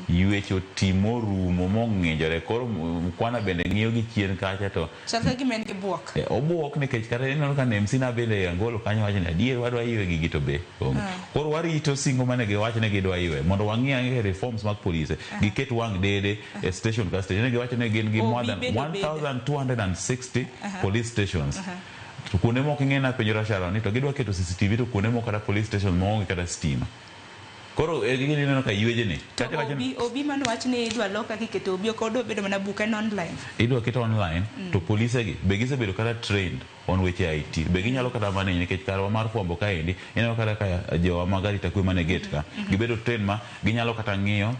ywech oti morumo mong'injore koro Mkwana bende ng'iyo gi chien kacha to chal ka gima en gi buok. Obuok nikech kata ineno ka Nemsina bende Angolo kanyo wacho ni adier wadwa ywe gigi to be onge. Koro warito singo mane giwacho ni gidwa ywe mondo wang'i ang'e reforms mag polise giket wang' dede e station ka station. Ne giwacho ni gin gi more than 1260 police stations. To kuonde moko ing'e napenjora Sharon ni to gidwa keto CCTV to kuonde moko kata police station maonge kata stima. Koro gini ineno ka ywejeni. To obi mano wach ni idwa lok kaka iketo obi ok odwa bedo mana buk en online. Idwa keto online to polise gi be gisebedo kata trained on weche IT. Be ginyalo kata manage nikech karwa mar fwambo kaendi ineno kata ka jowa mag arita kwe mane gate ka gibedo trained ma ginyalo kata ng'iyo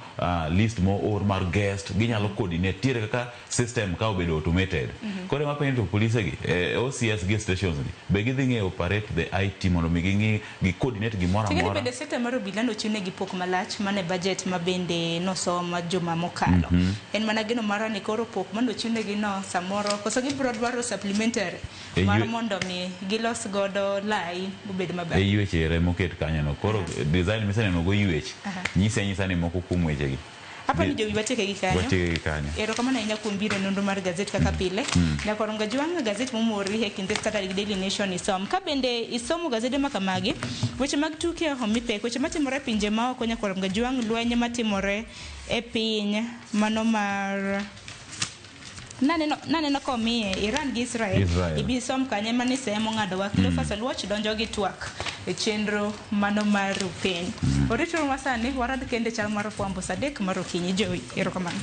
list moor mar guest, ginyalo coordinate tiere kaka system ka obedo automated. Koro ema penjo to polise gi OCS gi stations gi be gidhi ng'eyo operate the IT mondo mi ging'i gi coordinate gimoro amora. Bende sector mar obila nochiwnegi pok malach mane budget ma bende nosom juma mokalo. En mana geno mara ni koro pok manochiwnegi no samoro koso gibiro dwaro supplementary mar mondo mi gilos godo lai obed maber. E ywech ere moket kanyo no. Koro design miseneno go ywech nyise anyisa ni moko kuom wechegi. Apa ni jowi watieke gi kanyo. Watieke gi kanyo. Erokamano ahinya kuom biro e nonro mar gazet kaka pile. Nyakoronga Jwang' gazet momori e kind Standard gi Daily Nation isom. Ka bende isomo gazede ma kamagi, weche mag tuke omi pek, weche matimore e pinje maoko Nyakoronga Jwang' lweny matimore e piny mano mar naneno komiye Iran gi Israel. Ibi som kanye mane semo ng'ado wa Cleophas Oluoch donjo gi twak e chenro mano mar piny. Orito masani warad kende chal mar fwambo saa 3 mar okinyi. Jowi, erokamano.